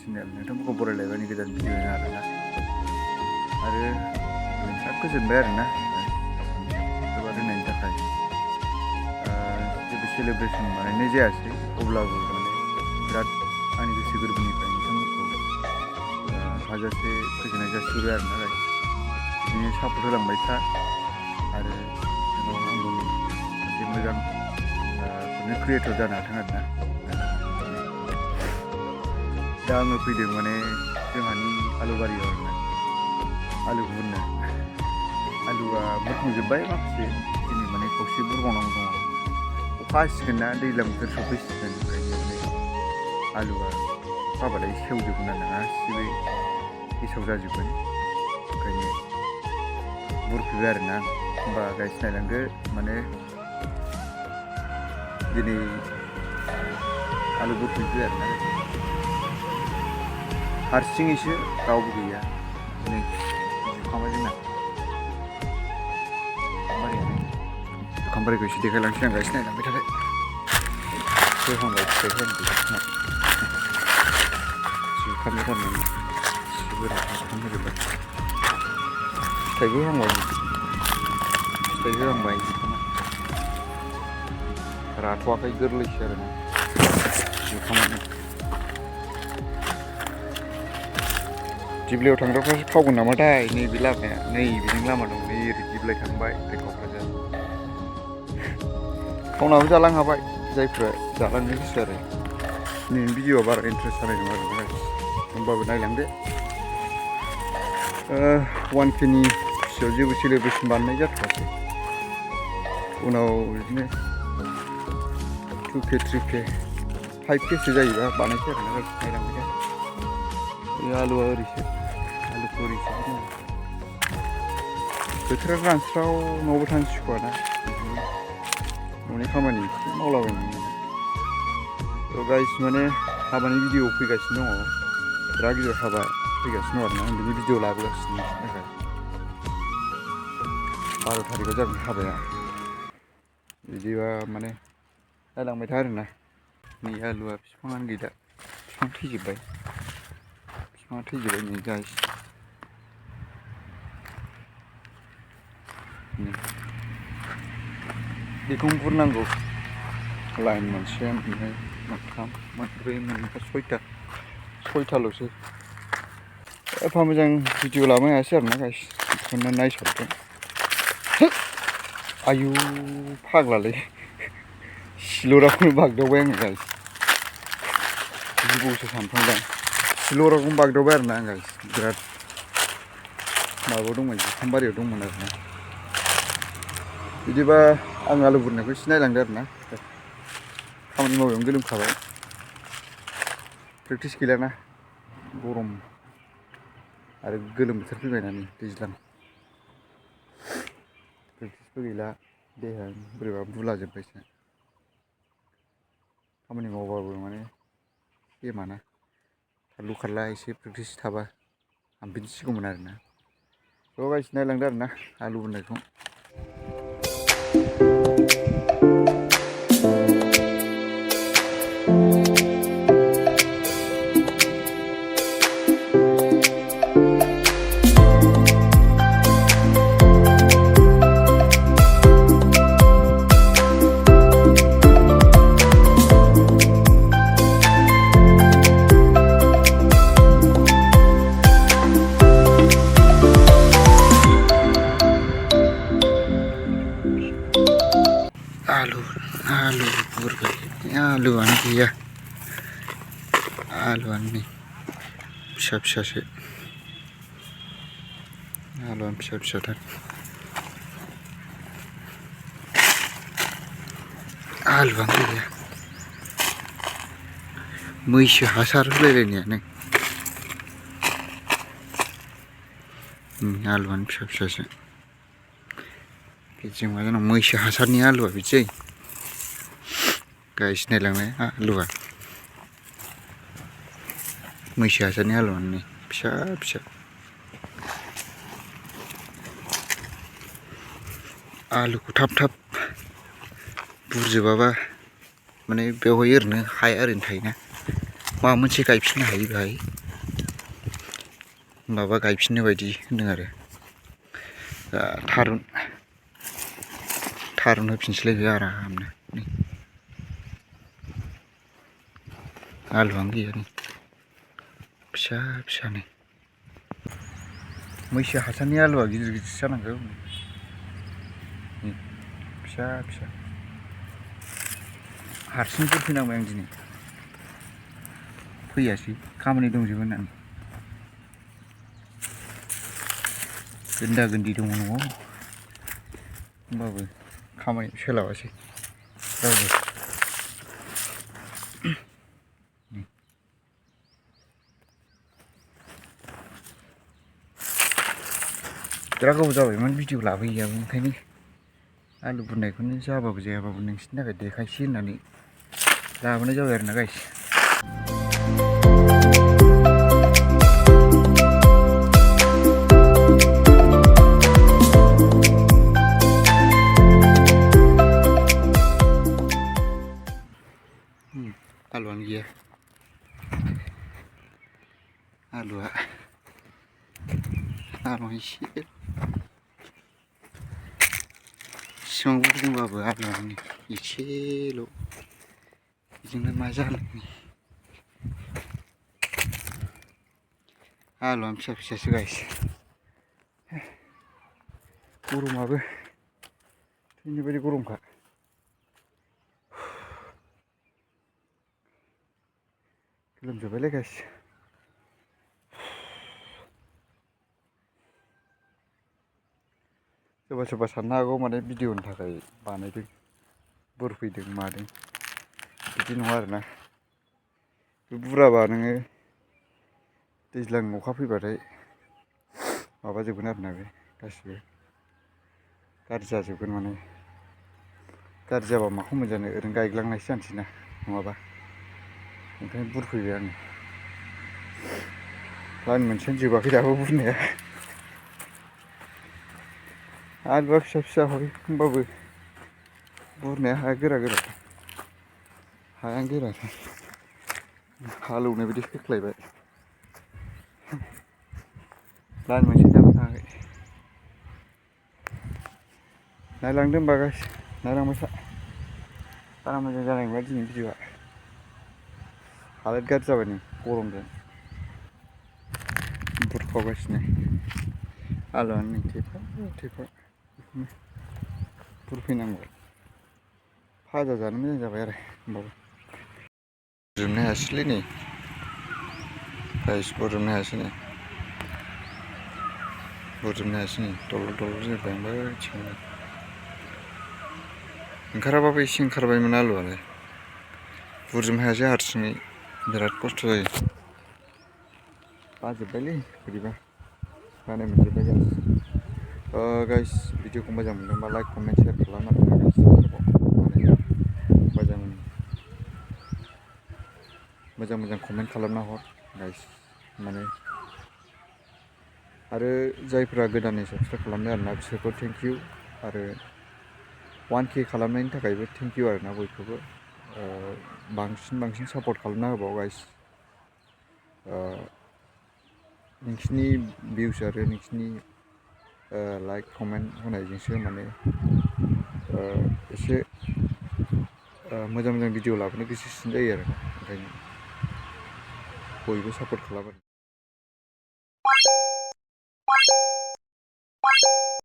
channel नोंथांमोनखौ बरायलायबाय गोदान video आरोना आरो नोंथाङा गोजोनबाय आरोना जोबोद होनायनि थाखाय जेबो सेलेब्रेसन बानायनाय जायासै अब्लाबो माने बिराद आंनि गोसो गोरबोनिफ्राय नोंथांमोनखौ हाजासे गोजोननाय जासिहरो आरोना बिदिनो सापर्ट होलांबाय था आरो आंबो मोनसे मोजां कन्टेन्ट क्रिएटर जानो हाथों आरोना दा आङो फैदों माने जोंहानि आलु बारियाव आरोना आलु बुरनो आलुआ बुरखांजोब्बाय माखासे दिनै माने खावसे बुरबावनांगौ दङ अखा हासिगोन ना दैज्लां बोथोर सफैसिगोन ओंखायनो माने आलुआ अखा हाबाथाय सेवजोबगोन आरो गासिबो गेसाव जाजोबगोन ओंखायनो बुरफैबाय आरोना होमबा गाइस नायलांदो माने दिनै आलु बुरफैबाय आरोना हारसिङैसो रावबो गैया नै जुखामा जोंना जुखाम बारिखौ एसे देखायलांसै आं गाइस नायलांबाय थादो होहांबाय फिथाइफोर जुखामनि थारमाने जुखाम होजोब्बाय फिथाइबो होहांबाय जुखामा राथ'वाखै गोरलैसो आरोना जुखामानो दिब्लायाव थांग्राफ्रासो खावगोन नामाथाय नैबे लामाया नैबेजों लामा दं नै ओरै दिब्लाय थांबाय ओरै क'क्राझार खावनाबो जालां हाबाय जायफ्रा जालांनो गोसो आरो नैबे भिडिअ'आ बारा इन्टारेस्ट जानाय नङा आरोना होमबाबो नायलांदो 1K नि खुसियाव जेबो सेलेब्रेसन बानायनाय जाथ'वाखै उनाव बिदिनो 2K 3K 5K सो जायोबा बानायसै आरोना नायलांबाय दा बे आलुआ ओरैसो आलुखौ ओरैसो बोथोरा रानस्राव न'आवबो थानो सुखुवाना न'नि खामानि एसे मावलाबायनो थ' गाइस माने हाबानि भिडिअ फैगासिनो दङ बिराद गिदिर हाबा फैगासिनो दं आरोना आं बिनि भिडिअ लाबोगासिनो थाखाय 12 थारिखआव जागोन हाबाया बिदिबा माने नायलांबाय था आरोना नै आलुआ बिफाङानो गैला बिफां थैजोब्बाय नै गाइस बेखौनो बुरनांगौ लाइन मोनसे मोननै मोनथाम मोनब्रै मोनबा सयथाल'सै एफा मोजां भिडिअ लाबोनो हायासै आरोना गाइस बेखौनो नायसाबदों आयु फाग्लालै सिलराखौनो बागदावबाय आङो गाइस जिबौसो सानफ्लांदां सिलराखौनो बागदावबाय आरोना आं गाइस बिराद माबायाव दंमोन जुखाम बारियाव दंमोन आरोना बिदिबा आं आलु बुरनायखौ एसे नायलांदो आरोना खामानि मावनायावनो गोलोमखाबाय प्रेक्टिस गैलाना गरम आरो गोलोम बोथोर फैबायना नै दैज्लां प्रेक्टिसबो गैला देहाया बोरैबा बुलाजोब्बायसो खामानि मावबाबो माने गेमाना खारलु खारला एसे प्रेक्टिस थाबा हामफिनसिगौमोन आरोना थ' गाइस नायलांदो आरोना आलु बुरनायखौ आलु बुरबाय आलुआनो गैया आलुआनो नै फिसासो आलुआनो फिसाथार आलुआनो गैया मैसो हासार होलायलायनायानो आलुआनो फिसासो बिदिजों मा जानांगौ मैसो हासारनि आलुआ बिदि गाइस नायलांनाय आलुआ मैसो हासारनि आलुआनो नै फिसा आलुखौ थाब बुरजोबाबा माने बेवहाय ओरैनो हाया ओरैनो थायोना माबा मोनसे गायफिननो हायो बेहाय माबा गायफिननो बायदि होनदों आरो थारुन होफिनसैलाय आरामनो आलुआनो गैया नै फिसा फिसानो मैसो हासारनि आलुआ गिदिर गिदिर जानांगौ फिसा फिसा हारसिं फैनांबाय आं दिनै फैयासै खामानि दंजोबो होननानै गोनदा गोन्दि दङ न'आव होमबाबो खामानि सोलाबासै रावबो बिराद गोबाव जाबायमोन भिडिअ लाबोयैयाबो ओंखायनो आलु बुरनायखौनो जाबाबो जायाबाबो नोंसिनि थाखाय देखायसै होननानै लाबोनाय जाबाय आरोना गाइस आलुआनो गैया आलुआ एसे सिमां बुंबाबो आलुआनो एसेल' बेजोंलाय मा जानो आलुआनो फिसा फिसासो गाइस गरमाबो थैनो बायदि गरमखा लोमजोब्बायलै गाइस सोरबा सोरबा साननो हागौ माने भिडिअनि थाखाय बानायदों बुरफैदों मादों बिदि नङा आरोना बे बुराबा नोङो दैज्लां अखा फैबाथाय माबाजोबगोन आरोना बे गासिबो गाज्रि जाजोबगोन माने गाज्रि जाबा माखौ मोनजानो ओरैनो गायग्लांनायसो जानोसै ना नङाबा ओंखायनो बुरफैबाय आङो लाइन मोनसेयानो जोबाखै दाबो बुरनाया आलुआ फिसा फिसा हय होमबाबो बुरनाया हाया गोरा हायानो गोरा हालौनाय बायदि होख्लायबाय लाइन मोनसे दाबो थाङाखै नायलांदो होमबा गाइस नायलांबाय था बारा मोजां जानाय नङा दिनै भिडिअआ हालोद गाज्रि जाबाय नै गरमजों बुरखावगासिनो आलुआनो नै थेफा बेखौनो बुरफैनांबाय फाजा जानो मोजां जाबाय आरो होमबाबो बुरजोबनो हायासैलै नै गाइस बुरजोबनो हायासै नै दलर जाबाय बैथिंबो ओंखाराबाबो एसे ओंखारबायमोन आलुआलाय बुरजोबनो हायासै हारसिङै बिराद खस्थ' जायो बाजोब्बायलै बोरैबा बानाय मोनजोब्बाय गाइस भिडिअखौ मोजां मोनदोंबा लाइक कमेन्ट शेयार खालामना दोन गाइस मोजां कमेन्ट खालामना हर गाइस माने आरो जायफ्रा गोदानै साबसक्राइब खालामदों आरोना बिसोरखौ थेंक इउ आरो 1K खालामनायनि थाखायबो थेंक इउ आरोना बयखौबो बांसिन सापर्ट खालामना होबाव गाइस नोंसिनि भिउस आरो नोंसिनि लाइक कमेन्ट होनायजोंसो माने एसे मोजां भिडिअ लाबोनो गोसोसिन जायो आरोना ओंखायनो बयबो सापर्ट खालामो